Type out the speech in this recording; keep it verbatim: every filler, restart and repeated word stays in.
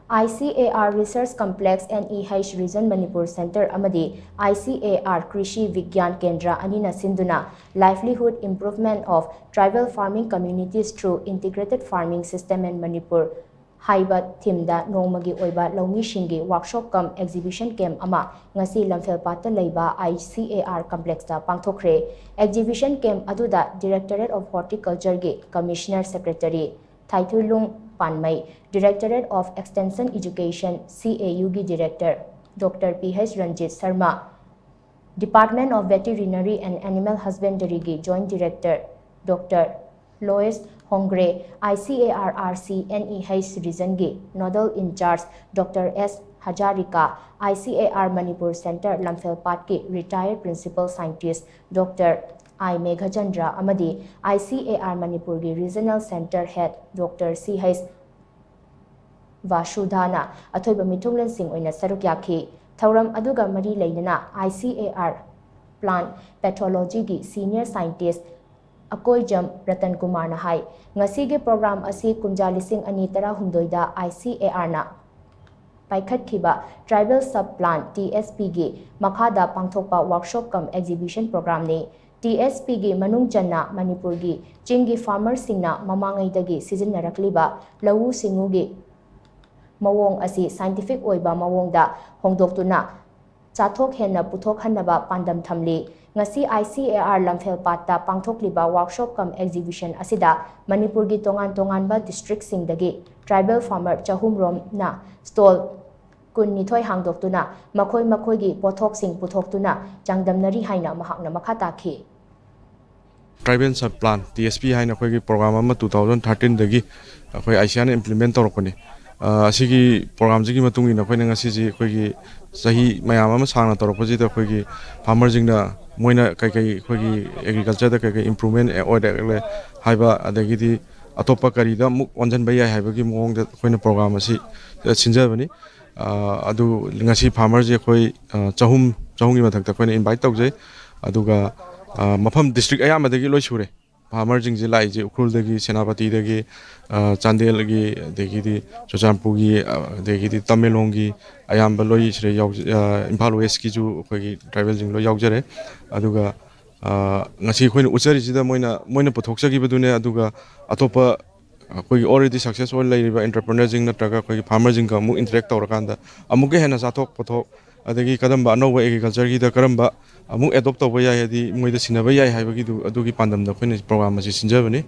I C A R Research Complex, N E H Region Manipur Center ꯑꯃꯗꯤ I C A R Krishi Vigyan Kendra ꯑꯅꯤꯅ ꯁꯤꯟꯗꯨꯅ Livelihood Improvement of Tribal Farming Communities Through Integrated Farming System in Manipur ꯍꯥꯏꯕ ꯊꯤꯝꯗ ꯅꯣꯡꯃꯒꯤ ꯑꯣꯏꯕ ꯂꯧꯃꯤꯁꯤꯡꯒꯤ workshop cum exhibition camp ꯑꯃ ꯉꯁꯤ ꯂꯝꯐꯦꯜꯄꯥꯠꯇ ꯂꯩꯕ I C A R ꯀꯝꯄ꯭ꯂꯦꯛꯁꯇ ꯄꯥꯡꯊꯣꯛꯈ꯭ꯔꯦ꯫ ꯑꯦꯛꯖꯤꯕꯤꯁꯟ ꯀꯦꯝꯞ ꯑꯗꯨꯗ Directorate of Horticultureꯒꯤ Commissioner Secretary Thaithuilung Panmei, Directorate of Extension Education, C A Uꯒꯤ Director Doctor P H Ranjit Sharma, Department of Veterinary and Animal Husbandryꯒꯤ Joint Director Doctor Lois Hongre, I C A R R C N E H Regionꯒꯤ Nodal In Charge Doctor S Hazarika, I C A R Manipur Center ꯂꯝꯐꯦꯜꯄꯥꯠꯀꯤ Retired Principal Scientist Doctor I Meghachandra ꯑꯃꯗꯤ I C A R ꯃꯅꯤꯄꯨꯔꯒꯤ Regional Center Head Doctor C H ꯚꯥꯁꯨꯙꯥꯅ ꯑꯊꯣꯏꯕ ꯃꯤꯊꯨꯡꯂꯦꯟꯁꯤꯡ ꯑꯣꯏꯅ ꯁꯔꯨꯛ ꯌꯥꯈꯤ꯫ ꯊꯧꯔꯝ ꯑꯗꯨꯒ ꯃꯔꯤ ꯂꯩꯅꯅ I C A R Plant Pathologyꯒꯤ Senior Scientist Akoijam Ratan ꯀꯨꯃꯥꯔꯅ ꯍꯥꯏ, ꯉꯁꯤꯒꯤ ꯄ꯭ꯔꯣꯒ꯭ꯔꯥꯝ ꯑꯁꯤ ꯀꯨꯝꯖꯥ ꯂꯤꯁꯤꯡ ꯑꯅꯤ ꯇꯔꯥꯍꯨꯝꯗꯣꯏꯗ I C A Rꯅ ꯄꯥꯏꯈꯠꯈꯤꯕ Tribal Sub Plan T S Pꯒꯤ ꯃꯈꯥꯗ ꯄꯥꯡꯊꯣꯛꯄ workshop cum exhibition ꯄ꯭ꯔꯣꯒ꯭ꯔꯥꯝꯅꯤ꯫ T S Pꯒꯤ ꯃꯅꯨꯡ ꯆꯟꯅ ꯃꯅꯤꯄꯨꯔꯒꯤ ꯆꯤꯡꯒꯤ ꯐꯥꯔꯃꯔꯁꯤꯡꯅ ꯃꯃꯥꯡꯉꯩꯗꯒꯤ ꯁꯤꯖꯤꯟꯅꯔꯛꯂꯤꯕ ꯂꯧꯎ ꯁꯤꯡꯎꯒꯤ ꯃꯑꯣꯡ ꯑꯁꯤ ꯁꯥꯏꯟꯇꯤꯐꯤꯛ ꯑꯣꯏꯕ ꯃꯑꯣꯡꯗ ꯍꯣꯡꯗꯣꯛꯇꯨꯅ ꯆꯥꯊꯣꯛ ꯍꯦꯟꯅ ꯄꯨꯊꯣꯛꯍꯟꯅꯕ ꯄꯥꯟꯗꯝ ꯊꯝꯂꯤ꯫ ꯉꯁꯤ I C A R ꯂꯝꯐꯦꯜꯄꯥꯠꯇ ꯄꯥꯡꯊꯣꯛꯂꯤꯕ ꯋꯥꯔꯛꯁꯣꯞ ꯀꯝ ꯑꯦꯛꯖꯤꯕꯤꯁꯟ ꯑꯁꯤꯗ ꯃꯅꯤꯄꯨꯔꯒꯤ ꯇꯣꯉꯥꯟ ꯇꯣꯉꯥꯟꯕ ꯗꯤꯁꯇ꯭ꯔꯤꯛꯁꯤꯡꯗꯒꯤ ꯇ꯭ꯔꯥꯏꯕꯦꯜ ꯐꯥꯔꯃꯔ ꯆꯍꯨꯝ ꯔꯣꯝꯅ ꯁ꯭ꯇꯣꯜ ꯀꯨꯟꯅꯤꯊꯣꯏ ꯍꯥꯡꯗꯣꯛꯇꯨꯅ ꯃꯈꯣꯏ ꯃꯈꯣꯏꯒꯤ ꯄꯣꯠꯊꯣꯛꯁꯤꯡ ꯄꯨꯊꯣꯛꯇꯨꯅ ꯆꯥꯡꯗꯝꯅꯔꯤ ꯍꯥꯏꯅ ꯃꯍꯥꯛꯅ ꯃꯈꯥ ꯇꯥꯈꯤ꯫ Tribal Sub Plan T S P ꯍꯥꯏꯅ ꯑꯩꯈꯣꯏꯒꯤ ꯄ꯭ꯔꯣꯒ꯭ꯔꯥꯝ ꯑꯃ two thousand thirteenꯗꯒꯤ ꯑꯩꯈꯣꯏ I C Rꯅ implement ꯇꯧꯔꯛꯄꯅꯤ꯫ ꯑ, ꯑꯁꯤꯒꯤ ꯄ꯭ꯔꯣꯒ꯭ꯔꯥꯝꯁꯤꯒꯤ ꯃꯇꯨꯡ ꯏꯟꯅ ꯑꯩꯈꯣꯏꯅ ꯉꯁꯤꯁꯤ ꯑꯩꯈꯣꯏꯒꯤ ꯆꯍꯤ ꯃꯌꯥꯝ ꯑꯃ ꯁꯥꯡꯅ ꯇꯧꯔꯛꯄꯁꯤꯗ ꯑꯩꯈꯣꯏꯒꯤ ꯐꯥꯔꯃꯔꯁꯤꯡꯅ ꯃꯣꯏꯅ ꯀꯩꯀꯩ ꯑꯩꯈꯣꯏꯒꯤ ꯑꯦꯒ꯭ꯔꯤꯀꯜꯆꯔꯗ ꯀꯩꯀꯩ ꯏꯝꯄ꯭ꯔꯨꯚꯃꯦꯟ ꯑꯣꯏꯔꯛꯂꯦ ꯍꯥꯏꯕ, ꯑꯗꯒꯤꯗꯤ ꯑꯇꯣꯞꯄ ꯀꯔꯤꯗ ꯑꯃꯨꯛ ꯑꯣꯟꯁꯤꯟꯕ ꯌꯥꯏ ꯍꯥꯏꯕꯒꯤ ꯃꯑꯣꯡꯗ ꯑꯩꯈꯣꯏꯅ ꯄ꯭ꯔꯣꯒ꯭ꯔꯥꯝ ꯑꯁꯤ ꯁꯤꯟꯖꯕꯅꯤ꯫ ꯑ, ꯑꯗꯨ ꯉꯁꯤ ꯐꯥꯔꯃꯔꯁꯤ ꯑꯩꯈꯣꯏ, ꯑ, ꯆꯍꯨꯝ, ꯆꯍꯨꯝꯒꯤ ꯃꯊꯛꯇ ꯑꯩꯈꯣꯏꯅ ꯏꯟꯚꯥꯏꯠ ꯇꯧꯖꯩ꯫ ꯑꯗꯨꯒ, ꯑ, ꯃꯐꯝ ꯗꯤꯁꯇ꯭ꯔꯤꯛ ꯑꯌꯥꯝꯕꯗꯒꯤ ꯂꯣꯏ ꯁꯨꯔꯦ꯫ ꯐꯥꯔꯃꯔꯁꯤꯡꯁꯦ ꯂꯥꯛꯏꯁꯦ ꯎꯈ꯭ꯔꯨꯜꯗꯒꯤ, ꯁꯦꯅꯥꯄꯇꯤꯗꯒꯤ, ꯑ, ꯆꯥꯟꯗꯦꯜꯒꯤ, ꯑꯗꯒꯤꯗꯤ ꯆꯨꯔꯆꯥꯟꯄꯨꯔꯒꯤ, ꯑ, ꯑꯗꯒꯤꯗꯤ ꯇꯃꯦꯡꯂꯣꯡꯒꯤ, ꯑꯌꯥꯝꯕ ꯂꯣꯏ ꯁꯤꯗ ꯌꯥꯎꯖ-, ꯑ, ꯏꯝꯐꯥꯜ ꯋꯦꯁꯀꯤꯁꯨ ꯑꯩꯈꯣꯏꯒꯤ ꯇ꯭ꯔꯥꯏꯕꯦꯜꯁꯤꯡ ꯂꯣꯏ ꯌꯥꯎꯖꯔꯦ꯫ ꯑꯗꯨꯒ, ꯑ, ꯉꯁꯤ ꯑꯩꯈꯣꯏꯅ ꯎꯠꯆꯔꯤꯁꯤꯗ ꯃꯣꯏꯅ, ꯃꯣꯏꯅ ꯄꯨꯊꯣꯛꯆꯈꯤꯕꯗꯨꯅꯦ꯫ ꯑꯗꯨꯒ ꯑꯇꯣꯞꯄ ꯑꯩꯈꯣꯏꯒꯤ already success ꯑꯣꯏꯅ ꯂꯩꯔꯤꯕ entrepreneurꯁꯤꯡ ꯅꯠꯇ꯭ꯔꯒ ꯑꯩꯈꯣꯏꯒꯤ ꯐꯥꯔꯃꯔꯁꯤꯡꯒ ꯑꯃꯨꯛ interact ꯇꯧꯔꯀꯥꯟꯗ ꯑꯃꯨꯛꯀ ꯍꯦꯟꯅ ꯆꯥꯊꯣꯛ ꯄꯣꯊꯣꯛ, ꯑꯗꯒꯤ ꯀꯔꯝꯕ ꯑꯅꯧꯕ agricultureꯒꯤꯗ ꯀꯔꯝꯕ ꯑꯃꯨꯛ adopt ꯇꯧꯕ ꯌꯥꯏ, ꯍꯥꯏꯗꯤ ꯃꯣꯏꯗ ꯁꯤꯟꯅꯕ ꯌꯥꯏ ꯍꯥꯏꯕꯒꯤꯗꯨ, ꯑꯗꯨꯒꯤ ꯄꯥꯟꯗꯝꯗ ꯑꯩꯈꯣꯏꯅ program ꯑꯁꯤ ꯁꯤꯟꯖꯕꯅꯤ꯫